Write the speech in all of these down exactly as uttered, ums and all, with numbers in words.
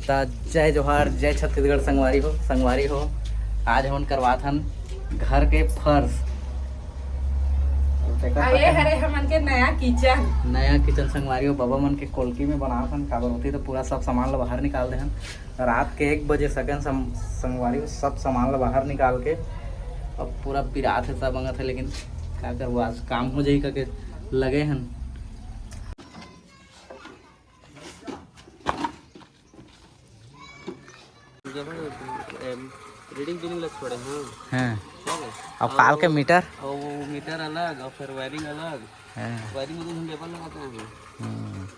त जय जोहार, जय छत्तीसगढ़ संगवारी हो। संगवारी हो, आज हमन करवात हन घर के फर्श। अब देखा अरे पता हरे हमन के नया किचन। नया किचन संगवारी हो, बबा मन के कोलकी में बनात हन, काबर होती तो पूरा सब सामान ला बाहर निकाल दे हन। रात के एक बजे सकेन सम-, संगवारी हो, सब सामान ला बाहर निकाल के अब पूरा पिरात है, सब अंगत है, लेकिन का करबो, आज काम हो जाही करके लगे हन। जब हम, एम, रीडिंग रीडिंग ला छोड़े, हाँ। हाँ। ठीक है। अब और काल के वो, मीटर। और वो मीटर अलग और फिर वायरिंग अलग। हाँ। वायरिंग में तो हम लेबर लगाते हैं। हम्म।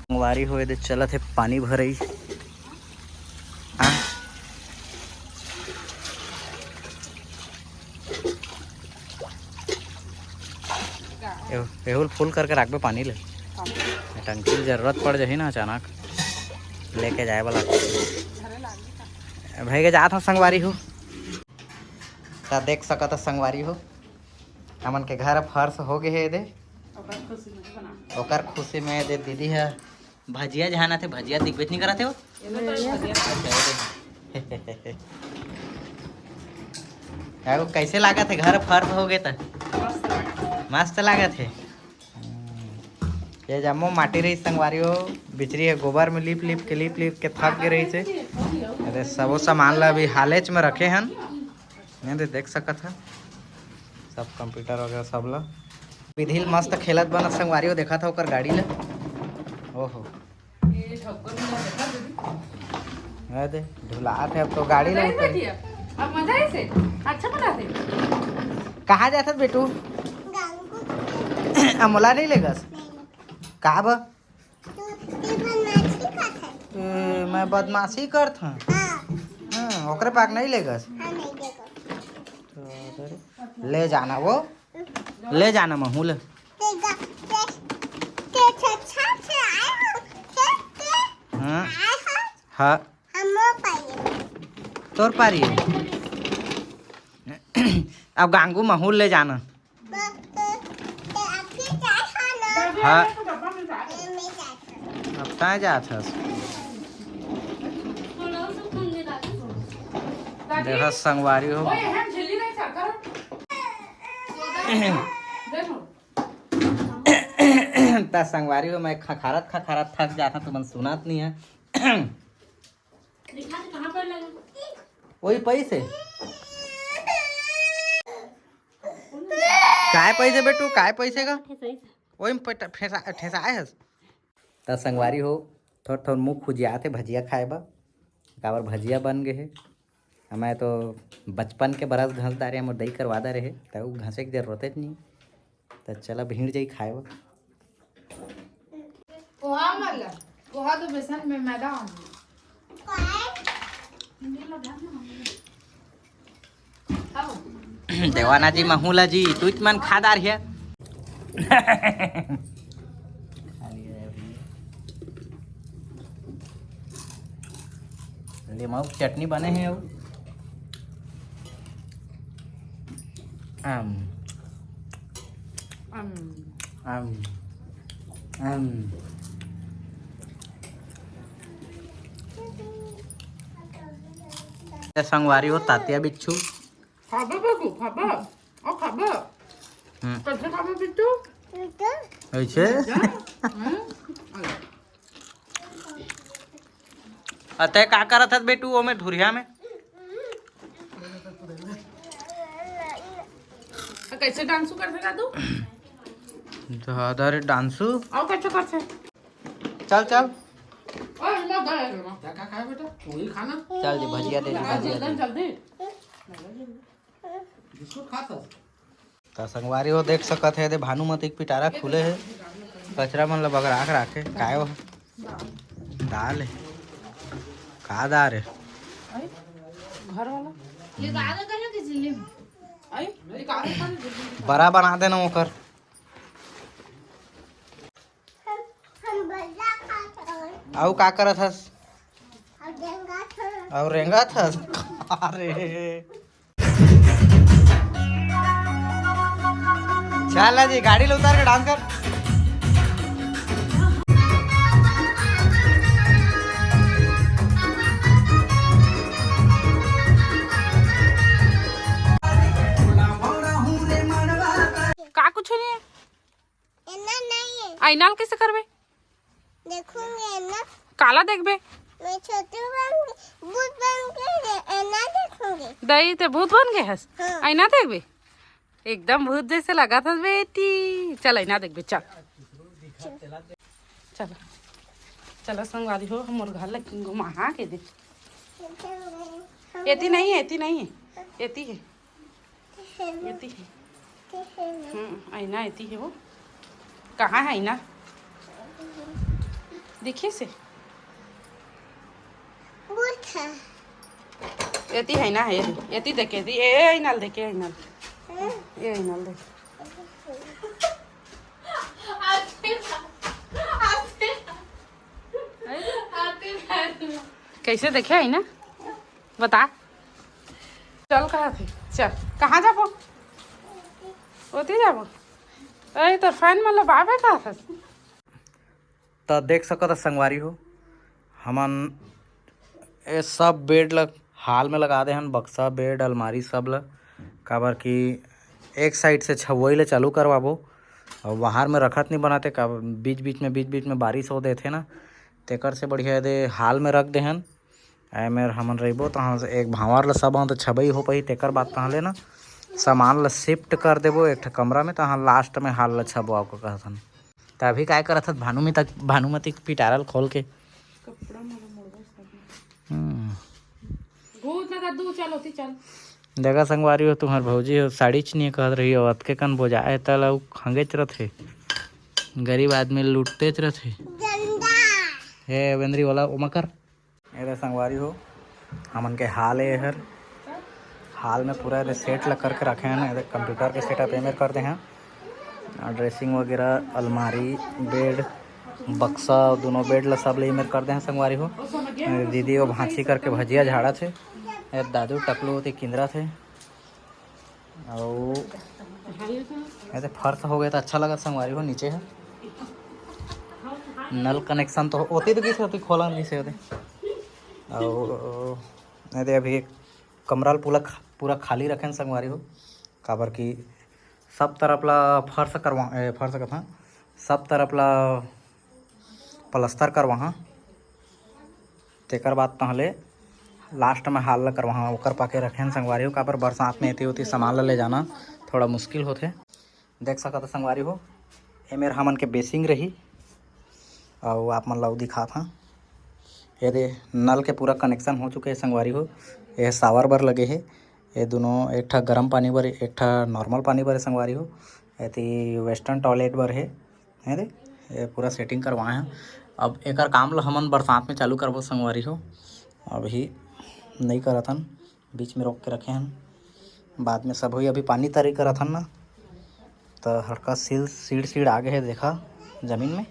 संगवारी हो, एदे चलत हे पानी भरई। हाँ? एहू, एहू ल full करके राखबे पानी ले। टंकी ल जरूरत पड़ जाही ना अचानक, लेके जाए वाला। भई के जात हँव संगवारी हो। त देख सकत ह संगवारी हो, हमन के घर फर्श हो गे हे एदे। ओकर खुशी में बना। ओकर खुशी में एदे दीदी ह भजिया जहानत हे, भजिया दिखबेच नहीं करत हे वो। ये तो भजिया। अच्छा, ये दे। यार, वो कैसे लागत हे घर फर्श हो गे त? मस्त लागत हे। मस्त लागत हे। हम्म। ये जम्मो माटी रही संगवारी हो, बिचरी हे गोबर में लिप लिप के, लिप लिप के थक गे रही से। अरे सबो सामान ला अभी हालेच में रखे हन। नहीं दे, देख सकत ह सब कंप्यूटर वगैरह सब ला। विधि ल मस्त खेलत बनत संगवारी हो, देखत ह ओकर गाड़ी ला। ओहो। ये ठक्कर में देखा दीदी। अरे दे, ढुलात हे अब तो गाड़ी ला मजा आइस उतर। बेटिया, अब मजा आइस? अच्छा बना दे। कहाँ जात हस बेटू? गाँव को। अमला नहीं लेगस? नहीं। का ब? तू, तू बदमाशी करत हस। ए, मैं बदमाशी करत हूँ। हाँ। हाँ, ओकरे पाक नहीं लेगस। हाँ, नहीं लेगस। तो अरे, ले जाना वो, ले जाना महू ले। ते गा-, ते, ते छछा से आए हो, ते, ते हाँ। आए हो। हाँ। हमो पाइए। तोर पारी हे। अब गांगू महू ले जाना। हाँ। अब कहाँ जात हस? देखा संगवारी हो। त संगवारी हो, मैं खखारत खखारत थक जात हूँ, तुमन सुनत नहीं है। वही पैसे। काय पैसे बेटू, काय पैसे का? ठेसाई से। ओही में पट-, फेंसा-, ठेसाए हस। त संगवारी हो, थोर थोर मुंह खुजियात हे भजिया खाए बर, काबर भजिया बन गे हे। मैं तो बचपन के बरस घस डारे, मोर दई करवा डारे हे, त उ घसे के जरूरत नहीं। त चला भीड़ जाई खाए बर। पोहा वाला, पोहा तो बेसन में मैदा। देवाना जी, महूला जी, तू मन खा डार हिया। लेमऊ के चटनी बने हे अउ आम। आम। आम। आम। ये संगवारी हो तातिया बिच्छू। खाबे बाबू, खाबे। ओ खाबे। हम्म। कैसे खाबे बिट्टू? ऐसे? हम्म। अते का करत हस बेटू ओमे धुरिया में? कैसे डांसू करथे दादू? दादा रे डांसू। और कैसे करथे? चल, चल। ओए, ना दे, ना। क्या, क्या खाया बेटा? वही खाना। चल जी, भजिया दे दी, भजिया दे दी। जल्दी। बिस्कुट खा सस। त संगवारी हो देख सकत हे, दे भानुमती के पिटारा खुले हे, कचरा मन ल बगरा के राखे। काय हो? दाल हे। का दाल हे? घर वाला। ये दाल करे कि जिले में? आई? बड़ा बना देना ओकर। अउ का करत हस? अउ रेंगत हस? अरे, चल ना जी, गाड़ी ले उतार के डांस कर। का कुछ नहीं है? एना नहीं है। आईना ल कैसे करबे? देखूंगे ना। काला देखबे? मैं छोटू बन के, भूत बन के एना देखूंगे। दई, ते भूत बन गए हस? हाँ। आईना देखबे? एकदम भूत जैसे लगा था बेटी। चल, आईना देखबे, चल। चल। चल। चल, संगवारी हो, हमर घर लग घुमा के दे। एती नहीं है, एती नहीं है, एती है। एती है। हम्म, आईना एती है वो। कहाँ है आईना? देखिए से। एती है ना, है। एती देखे, एती। ए, ए, आईना ल देखे, आईना ल। ए, आईना ल देखे। कैसे देखे है ना? बता। चल, कहा थे? चल, कहाँ जाबो? ओती जाबो। अरे, तो फैन मतलब आवे कहा था? त देख सकत ह संगवारी हो, हमन ए सब बेड ल हाल में लगा दे हन, बक्सा, बेड, अलमारी सब ल, काबर कि एक साइड से छवई ल चालू करवाबो, अउ बाहर में रखत नहीं बनाते, का बीच बीच में, बीच बीच में बारिश हो देथे ना, तेकर से बढ़िया दे हाल में रख दे हन। एमेर हमन रहिबो, तहाँ से एक भांवर ल सब त छबई हो पाही, तेकर बाद तहाँ ले ना सामान ल शिफ्ट कर देबो एक ठो कमरा में, तहाँ लास्ट में हाल ल छबो, आपको कहत हन। त अभी काय करत हस भानुमति, भानुमति के पिटारा ल खोल के? कपड़ा मन मोड़बो सब। हम्म। भूत लगा दू, चल ओती चल। देखा संगवारी हो, तुम्हर भौजी हो, साड़ी च नहीं कहत रही हो, अतके कन बोजाए तल अउ खंगेच रथे। गरीब आदमी लुटतेच रथे। गंदा। हे बेंदरी वाला, ओमा कर। ए दे संगवारी हो, हमन के हाल ए हर, हाल में पूरा एदे सेट ल करके रखे हन। एदे कंप्यूटर के सेटअप एमेर कर दे हैं, ड्रेसिंग वगैरह, अलमारी, बेड, बक्सा, दोनों बेड ल सब ल एमेर कर दे हैं संगवारी हो। ए दीदी वो भांची करके भजिया झाड़ा थे, ए दादू टकलू होती किंदरा थे। अउ ऐसे फर्श हो गए तो अच्छा लगत संगवारी हो, नीचे है नल कनेक्शन तो होती तो किसे होती खोला नहीं से होते। अउ ऐसे अभी कमरा ल पूरा खा-, पूरा खाली रखें संगवारी हो, काबर कि सब तरफ ला फर्श करवा, ए, फर्श कथा, सब तरफ ला प्लस्तर करवाहा। तेकर बाद तहले लास्ट में हाल ला करवाहा, ओकर पाके रखेन संगवारी हो, काबर बरसात में एती ओती सामान ला ले जाना थोड़ा मुश्किल होथे। देख सकत ह संगवारी हो, एमेर हमन के बेसिंग रही, अउ आप मन ला अउ दिखात हं। ये दे नल के पूरा कनेक्शन हो चुके हे संगवारी हो। ये सावर बर लगे हे, ये दोनों, एक ठा गरम पानी बर, एक ठा नॉर्मल पानी बर हे संगवारी हो। एती वेस्टर्न टॉयलेट बर हे, है दे, ये पूरा सेटिंग करवाए हैं। अब एकर काम ल हमन बरसात में चालू करबो संगवारी हो, अभी नहीं करत हन, बीच में रोक के रखे हन, बाद में सब होई। अभी पानी तरी करत हन ना, तो हल्का सील सीड़ सीड़ आ गए है, देखा जमीन में।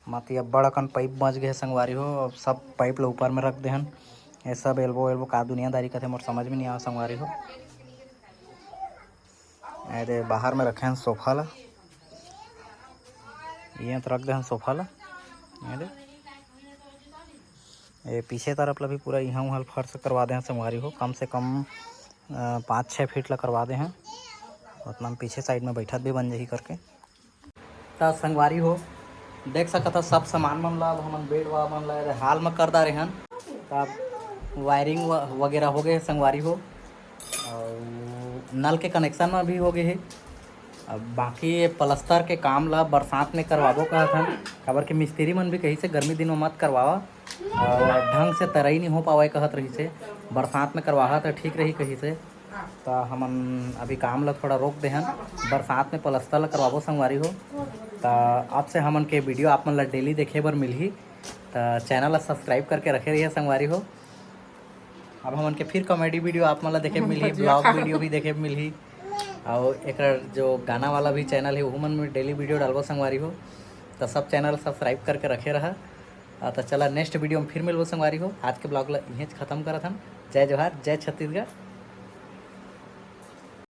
मत ये बड़ अकन पाइप बच गए संगवारी हो, अब सब पाइप ल ऊपर में रख दे हन। ये सब एल्बो एल्बो का दुनियादारी कथे, मोर समझ में नहीं आवा संगवारी हो। अरे बाहर में रखे हैं सोफा ला, ये तो रख दे हैं सोफा ला। अरे ये पीछे तरफ ला भी पूरा इहाँ उहाँ फर्श करवा दे हैं संगवारी हो, कम से कम अ, पाँच छः फीट ला करवा दे हैं, उतना में पीछे साइड में बैठत भी बन जाही करके। त संगवारी हो, देख सकत ह सब सामान मन ला अब हमन बेड वा मन ला एदे हाल में कर डारे हन। त वायरिंग व-, वगैरह हो गए हे संगवारी हो, अउ नल के कनेक्शन में भी हो गए हे। अब बाकी ये प्लस्तर के काम ला बरसात में करवाबो कहत हन, काबर कि मिस्त्री मन भी कही से गर्मी दिन में मत करवावा, अउ ढंग से तरई नहीं हो पावे कहत रही से, बरसात में करवाहा त ठीक रही कही से। त हमन अभी काम ला थोड़ा रोक दे हन, बरसात में प्लस्तर ला करवाबो संगवारी हो। त अब से हमन के वीडियो आप मन ला डेली देखे बर मिलही, त चैनल ला सब्सक्राइब करके रखे रहिए संगवारी हो। अब हमन के फिर कॉमेडी वीडियो आप मन ला देखे मिलही, ब्लॉग वीडियो भी देखे मिलही, अउ एकर जो गाना वाला भी चैनल हे, ओहू मन में डेली वीडियो डालबो संगवारी हो। त सब चैनल सब्सक्राइब करके रखे रहा। हाँ, तो चला next video में फिर मिलबो संगवारी हो। आज के vlog ला इहें खत्म करत हन। जय जोहार, जय छत्तीसगढ़।